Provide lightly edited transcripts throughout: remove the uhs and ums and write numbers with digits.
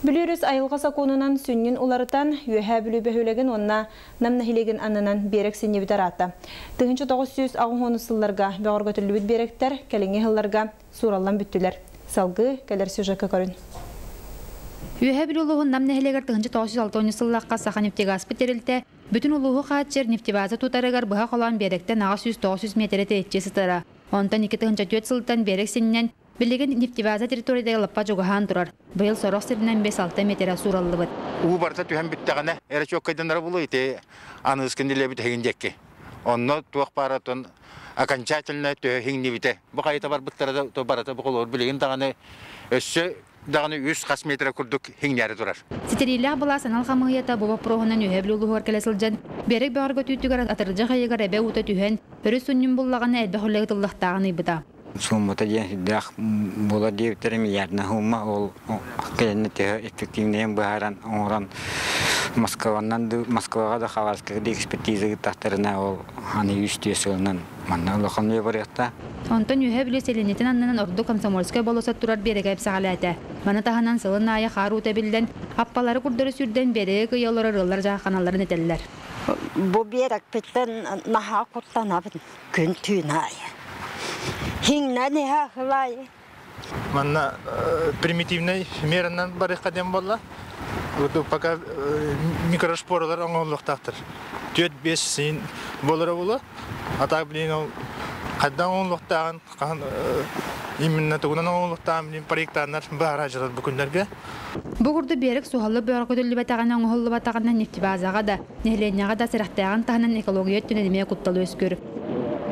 Бүлүү өрүс айылҕа сокуонунан сүнньүн уларытан, Үөһээ Бүлүү бөһүөлэгин уонна Нам нэһилиэгин аннынан биэрэк синньибитэ ыраатта. 1980 сылларга бөҕөргөтүллүбүт биэрэктэр кэлиҥҥи сылларга суураллан бүттүлэр. Салгыы кэлэр сюжекка көрүн. Үөһээ Бүлүү улууһун Нам нэһилиэгэр 1960 сыллаахха Саханефтегазпыт тэрилтэ бүтүн улууһу хааччыйар нефтебаза тутарыгар быһа холоон биэрэктэн 800-900 миэтэрэ тэйиччи сытара. Онтон 2004 сылтан биэрэк синньэн, билигин нефтебаза территориятыгар лаппа чугаһаан турар. Быйыл сорох сиринэн 5-6 миэтэрэ суураллыбыт. Уу барыта түһэн бүттэҕинэ эрэ чуоккайданара буолуо ити аныыскын илэбит эһигин диэки. Онно туох бааратын окончательно төһө иҥнибитэ. Бу хайыта барбыттара да барыта бу холобур билигин даҕаны өссө даҕаны үс хас метрэ курдук иҥнээри турар. Ситэриилээх былаас анал хамыыһыйата бу боппуруоһунан Үөһээ Бүлүү улууһугар кэлэ сылдьан, биэрэк бөҕөргөтүүтүгэр атырдьах ыйыгар эбэ уута түһэн, өрүс сүнньүн буллаҕына элбэх үлэ ыытыллыахтааҕын ыйбыта. Сууммата диэн сүрдээх буолар диэбиттэрэ миллиардынан суумма ол кэлэннэ төһө эффективнэйин быһааран оҥорон Москванан да Москваҕа да Хабаровскайга да экспертиза ыыттахтарына ол аны үс түөрт сылынан манна улахан үлэ барыахтаах. Онтон Үөһээ Бүлүү сэлиэнньэтин аннынан ордук Комсомольскай болуоссат турар биэрэгэ эмсэҕэлээтэ. Маны таһынан сылын аайы хаар уута эбиллэн, аппалары курдары сүүрдэн биэрэги кыйа олорор ыаллар дьаахханалларын этэллэр. Бу биэрэкпиттэн наһаа куттанабын күн түүн аайы. Хиҥнэн иһэ аһылай. Манна примитивнай меранан барыахха диэн буолла. Пока микрошпоралар оҥоһуллуохтаахтар. 4-5 син буолара буолуо. А так, блин, ол хайдан оҥоһуллуохтааҕын, хаһан именно тугунан оҥоһуллуохтааҕын, блин, проектаннар баара дьылар бу күннэргэ. Бу курдук биэрэк суһаллык бөҕөргөтүллүбэтэҕинэ оҥоһуллубатаҕына нефтебазаҕа да, нэһилиэнньэҕэ да сэрэхтээҕин таһынан экология өттүнэн эмиэ куттал үөскүүр.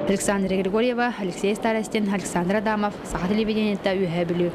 Александра Григорьева, Алексей Старостин, Александр Адамов, Саха телевидениета, Үөһээ Бүлүү.